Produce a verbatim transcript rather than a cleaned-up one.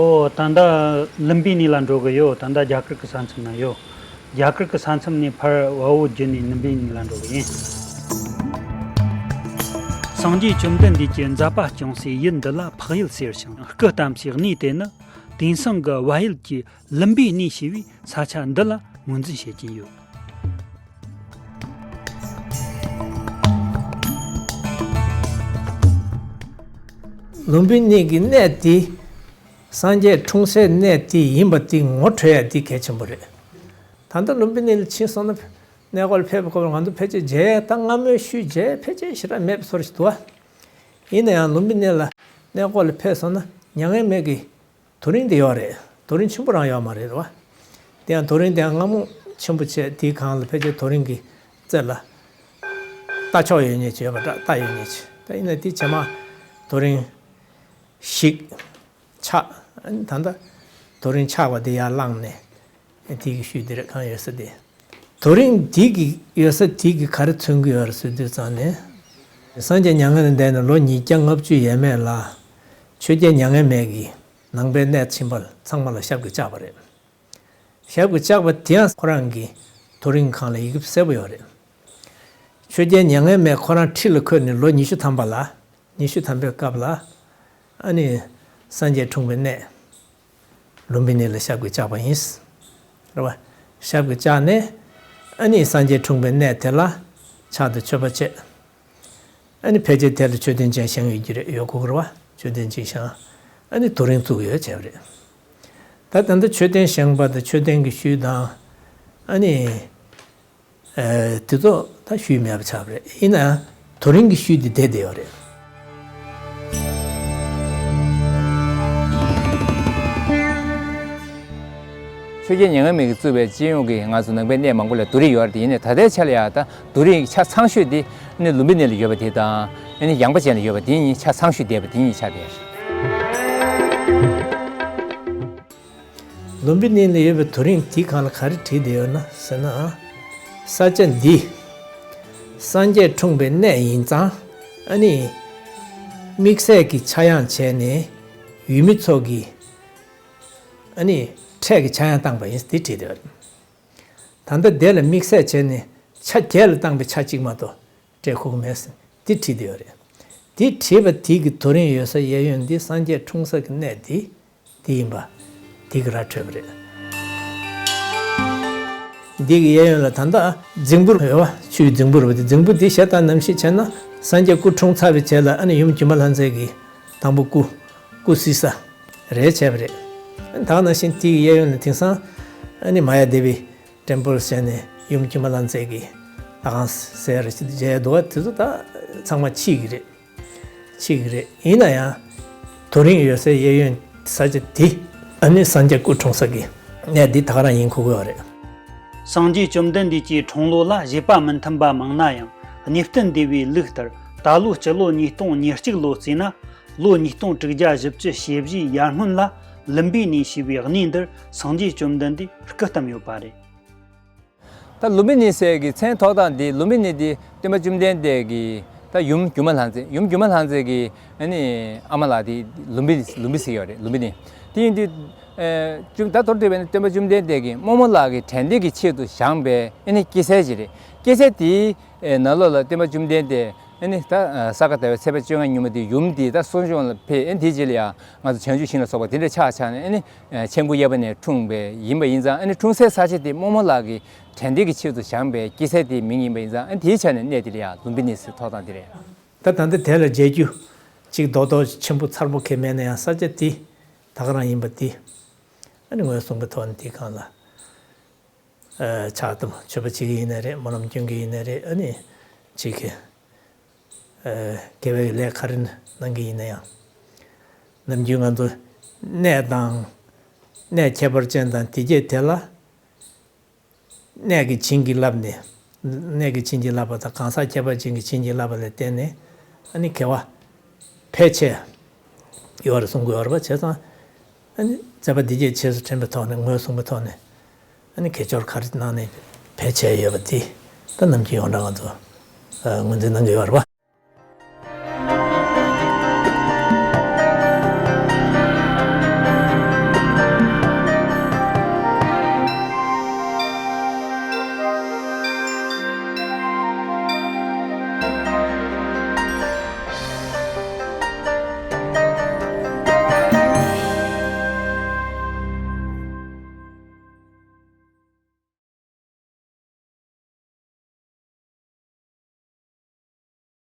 ཨོ། ད་ལྟ་ལུམ་བི་ནི་ལ་འགྲོ་གི་ཡོད། ད་ལྟ་རྒྱ་གར་གྱི་ས་མཚམས་ན་ཡོད། རྒྱ་གར་གྱི་ས་མཚམས་ནས་ཕར་བལ་བོ་བརྒྱུད་ནས་ལུམ་བི་ནི་ལ་འགྲོ་གི་ཡིན། སངས་རྒྱས་བཅོམ་ལྡན་འདས་ཀྱི་མཛད་པ་སྐྱོང་སའི་ཡུལ་འདི་ལ་འཕགས་ཡུལ་ཟེར་ཞིང་། སྐུ་བལྟམས་སའི་གནས་དེ་ནི་དེང་སང་གི་བལ་ཡུལ་གྱི་ལུམ་བི་ནི་ཞེས་པའི་ས་ཆ་འདི་ལ་ངོས་འཛིན་བྱེད་ཀྱིན་ཡོད། ལུམ་བི་ནི་གི་གནས་དེ། སངས་རྒྱས་འཁྲུངས་སའི་གནས་དེ་ཡིན་པ་དེ་ངོ་འཕྲོད་ཡ་དེ་གལ་ཆེན་པོ་རེད། ད་ལྟ་ལུམ་བི་ནི་ལ་ཕྱིན་སོང་ན། གནས་སྐོར་ལ་ཕེབས་པའི་སྐབས་ལ་ང་ཚོ་ཕལ་ཆེར་མཇལ་ཡ། ད་སྔ་མོའི་ཤུལ་མཇལ་ཡ་ཕལ་ཆེར་ཞེ་དྲག་མེད་པའི་བཟོ་ཞིག་འདུག་བ། ཡིན་ན་ཡང་ལུམ་བི་ནི་ལ་གནས་སྐོར་ལ་ཕེབས་སོང་ན་མྱ་ངན་མེད་ཀྱི་དུས་རིང་དེ་ཡོད་རེད། དུས་རིང་ཆེན་པོ་རང་ཡོད་མ་རེད་བ། དེ་ཡང་དུས་རིང་དེ་ཡང་སྔ་མོ་ཆེན་པོ་བྱས། དེའི་སྒང་ལ་ཕལ་ཆེར་དུས་རིང་གི་རྩེ་ལ་རྟ་མཆོག་ཡོད་མཁན་ཅིག་ཡོད་པ། རྟ་རྟ་ཡོད་མཁན་ཅིག་ད་ཡིན་ན་དེ་རྗེས་མ་དུས་རིང་ཞིག་ཆགས། ཨ་ནི་ད་ལྟ་དུས་རིང་ཆགས་པ་དེ་ཡར་བསླངས་ནས། དེ་གི་ཤུལ་དེ་རེད། གང་ཡོད་ས་དེ། དུས་རིང་དེ་གི་ཡོད་ས་དེ་གི་ག་རེ་མཚོན་གྱི་ཡོད་རེད་ཟེར་དུས་ཙང་ནས། སངས་རྒྱས་མྱ་ངན་ལས་འདས་ནས་ལོ་ཉིས་བརྒྱ་ལྔ་བཅུ་ཡས་མས་ལ། ཆོས་རྒྱལ་མྱ་ངན་མེད་ཀྱིས་ནང་པའི་གནས་ཆེན་པོ་ཚང་མ་ལ་ཞབས་ཀྱིས་བཅགས་པ་རེད། ཞབས་ཀྱིས་བཅགས་པ་དེ་ཡང་ཁོ་རང་གི་དུས་རིང་སྒང་ལ་ཡི་གེ་གསལ་པོ་ཡོད་རེད། ཆོས་རྒྱལ་མྱ་ངན་མེད་ཁོ་རང་ཁྲི་ལ་འཁོད་ནས་ལོ་ཉི་ཤུ་ཐམ་པ་ལ། ཉི་ཤུ་ཐམ་པའི་སྐབས་ལ། ཨ་ནི་སངས་རྒྱས་འཁྲུངས་པའི་གནས་ལུམ་བི་ནི་ལ་ཞབས་ཀྱིས་བཅགས་པ་ཡིན། རེད་བ། ཞབས་ཀྱིས་བཅགས་ནས། ཨ་ནི་སངས་རྒྱས་འཁྲུངས་པའི་གནས་དེ་ལ་ཕྱག་ཏུ་མཆོད་པ་བྱས། ཨ་ནི་ཕལ་ཆེར་དེ་ལ་མཆོད་རྟེན་ཅིག་བཞེངས་ཡོད་ཀྱི་རེད། ཡོད་དགོས་ཀྱི་རེད་བ། མཆོད་རྟེན་ཅིག་བཞེངས། ཨ་ནི་དུས་རིང་བཙུགས་ཡོད་བྱས་པ་རེད། ད་ད་ལྟ་མཆོད་རྟེན་བཞེངས་པ་དང་མཆོད་རྟེན་གྱི་ཤུལ་དང་། ཨ་ནི། ཨ། དེ་ཚོ་ད་ཤུལ་མེད་པ་ཆགས་པ་རེད། ཡིན་ནའང་དུས་རིང་གི་ཤུལ་དེ་བསྡད་བསྡད་ཡོད་རེད། ཆོས་རྒྱལ་མྱ་ངན་མེད་ཀྱིས་བཙུགས་པའི་སྤྱི་ཡོངས་ཀྱི་ང་ཚོ་ནང་པའི་གནས་མང་པོ་ལ་དུས་རིང་ཡོད་རེད་དེ། ཡིན་ནའི་ད་ལྟའི་ཆ་ལ་ཡང་ད་དུས་རིང་ཆ་ཚང་ཤོས་དེ་ནི་ལུམ་བི་ནི་ལ་ཡོད་པ་དེ་དང་། ཨ་ནི་ཡངས་པ་ཅན་ལ་ཡོད་པ་དེ་གཉིས། ཆ་ཚང་ཤོས་བསྡད་པ་དེ་གཉིས་ཆགས་བསྡད་ཡོད་རེད། ལུམ་བི་ནི་ལ་ཡོད་པའི་དུས་རིང་དེའི་སྒང་ལ་ག་རེ་བྲིས་བསྡད་ཡོད་ན་ཟེར་ན། ས་ཆ་འདི་སངས་རྒྱས་འཁྲུངས་པའི་གནས་ཡིན་ཙང་། ཨ་ནི་དམིགས་བསལ་གྱི་ཆག་ཡང་བྱས་ནས་ཡུལ་མི་ཚོ་གིས། ཨ་ནི་འཕྲལ་གྱི་ཆག་ཡང་བཏང་པ་ཡིན། འདི་བྲིས་བསྡད་ཡོད་རེད། ད་ལྟ་དེ་ལ་དམིགས་བསལ་བྱས་ནས་ཆ་བརྒྱད་ལ་བཏང་པའི་ཆ་གཅིག་མ་གཏོགས་སྤྲད་ཁུག་མེད་ཟེར་འདི་བྲིས་བསྡད་ཡོད་རེད། འདི་བྲིས་པ་དེ་གི་དུས་རིང་ཡོད་ས་གཡས་གཡོན་འདི་སངས་རྒྱས་འཁྲུངས་ས་གི་གནས་འདི་འདི་ཡིན་པ་འདི་གི་ར་འཕྲོད་པ་རེད། འདི་གི་གཡས་གཡོན་ལ་ད་ལྟ་རྫིང་བུ་ཡོད་བ། ཆུའི་རྫིང་བུ་རེད་པ། དེ་རྫིང་བུ་འདི་ཞལ་ལྟ་ནམ་ཞིག་བྱས་ན་སངས་རྒྱས་སྐུ་འཁྲུངས་ཚར་བའི་རྗེས་ལ། ཨ་ནི་ཡུམ་སྒྱུ་མ་ལྷ་མཛེས་ཀྱིས་དང་པོ་སྐུ་སྐུ་བསིལ་ས་རེད་བྱས་པ་རེད། ཨ་ནི་ད་ག་ནང་བཞིན་དེ་གི་གཡས་གཡོན་ལ་དེང་སང་ཨ་ནི་མ་ཡ་དེ་བི་ཊེམ་པལ་ཟེར་ནས་ཡུམ་སྒྱུ་མ་ལྷ་མཛེས་ཀྱི་ལྷ་ཁང་ཟེར་རེ་ཞིག་མཇལ་འདུག་བ། དེ་ཚོ་ད་ཚང་མ་ཕྱི་གི་རེད། ཕྱི་གི་རེད། ཡིན་ན་ཡང་དུས་རིང་ཡོད་སའི་གཡས་གཡོན་ས་ཆ་དེ་ཨ་ནི་སངས་རྒྱས་སྐུ་འཁྲུངས་ས་གི་གནས་འདི་ད་ག་རང་ཡིན་ཁུག་ཡོད་རེད། སངས་རྒྱས་བཅོམ་ལྡན་འདས་ཀྱི་འཁྲུངས་ལོ་ལ་བཞེད་པ་མི་མཐུན་པ་མང་ན་ཡང་། གནས་བརྟན་སྡེ་བའི་ལུགས་ལྟར་ད་ལོ་སྤྱི་ལོ་ཉིས་སྟོང་ཉེར་གཅིག་ལོ་བརྩིས་ན། ལོ་ཉིས་སྟོང་དྲུག་བརྒྱ་བཞི་བཅུ་ཞེ་བཞིའི་ཡར་སྔོན་ལ་ལུམ་བི་ནི་ཞེས་པའི་གནས་འདིར་སངས་རྒྱས་བཅོམ་ལྡན་འདས་སྐུ་བལྟམས་ཡོད་པ་རེད། ད་ལུམ་བི་ནི་ཟེར་གི་མཚན་ཐོགས་སྟངས་འདི། ལུམ་བི་ནི་འདི་སྟོན་པ་བཅོམ་ལྡན་འདས་ཀྱི་ད་ཡུམ་སྒྱུ་མ་ལྷ་མཛེས། ཡུམ་སྒྱུ་མ་ལྷ་མཛེས་ཀྱི་ཨ་ནི་ཨ་མ་ལགས་དེ་ལུམ་བི་ལུམ་བི་ཟེར་ཡོད་རེད། ལུམ་བི་ནི་དེ་ཡིན་དུས། ཨེ། བཅོམ་ད་མདོར་བསྡུས་པས་ན་སྟོན་པ་བཅོམ་ལྡན་འདས་ཀྱིས་རྨོ་མོ་ལགས་ཀྱི་དྲན་རྟེན་གྱི་ཆེད་དུ་བཞེངས་པའི་ཨ་ནི་སྐྱེད་ཚལ་ཅིག་རེད། སྐྱེད་ཚལ་དེའི་ནང་ལོགས་ལ་སྟོན་པ་བཅོམ་ལྡན་འདས་ཨ་ནི་ད་ས་ག་ཟླ་བའི་ཚེས་པ་བཅོ་ལྔ་ཉིན་མོ་དེ་ཡུམ་དེ་ད་གསོ་སྦྱོང་ལ་ཕེབས། ཨ་ནི་དེའི་རྗེས་ལ་ཡང་ང་ཚོ་བྱང་ཆུབ་ཤིང་ལ་སོགས་པ་དེ་འདྲ་ཆགས་ཆགས་ནས། ཨ་ནི་མཆན་བུ་གཡས་པ་ནས་འཁྲུངས་པའི་ཡིན་པ་ཡིན་ཙང་། ཨ་ནི་འཁྲུངས་སའི་ས་ཆ་དེ་རྨོ་མོ་ལགས་ཀྱི་དྲན་རྟེན་གྱི་ཆེད་དུ་བཞེངས་པའི་སྐྱེད་ཚལ་དེའི་མིང་ཡིན་པ་ཡིན་ཙང་། ཨ་ནི་དེའི་ཆ་ནས་གནས་དེ་ལ་ཡང་ལུམ་བི་ནི་ཟེར་ཐོགས་སྟངས་དེ་རེད། ད་ད་ལྟ་དེ་ལ་མཇལ་རྒྱུ་གཅིག་རྡོག་རྡོག་ཆེན་པོ་མཚར་པོ་གང་ཡང་མེད་ན་ཡང་། ས་ཆ་དེ་ད་ག་རང་ཡིན་པ་དེ་ཨ་ནི་ངོས་བཟུང་པའི་ཐོག་ནས་དེའི་སྒང་ལ། ཨ། ཕྱག་དང་མཆོད་པ་བྱེད་ཀྱི་ཡིན་ནའི་རེད། སྨོན་ལམ་སྐྱོན་གྱི་ཡིན་ནའི་རེད། ཨ་ནི་ཅིག་གི། ཨ། དགེ་བའི་ལས་ག་རེ་གནང་གི་ཡིན་ན་ཡང་། ནམ་རྒྱུན་ང་ཚོ་གནས་དང་། གནས་ཁྱད་པར་ཅན་དང་དེ་བཅས་དེ་ལ་གནས་ཀྱི་བྱིན་གྱིས་བརླབས་ནས། གནས་ཀྱི་བྱིན་གྱིས་བརླབས་པ་དང་གང་ཟག་ཁྱད་པར་ཅན་གྱི་བྱིན་གྱིས་བརླབས་པ་ལ་བརྟེན་ནས་ཨ་ནི་དགེ་བ་ཕལ་ཆེར་ཡོད་རེད་གསུང་གི་ཡོད་རེད་པ། བྱས་ཙང་ཨ་ནི་མཛད་པ་འདི་གས་རྗེས་སུ་དྲན་པའི་ཐོག་ནས། ངོས་བཟུང་པའི་ཐོག་ནས། ཨ་ནི་དགེ་སྦྱོར་ག་རེ་གནང་ནས་ཕལ་ཆེར་ཡོད་པ་དེ་ད་ནམ་རྒྱུན་ཡོངས་གྲགས་ང་ཚོ་ངོས་འཛིན་གནང་གི་ཡོད་རེད་པ།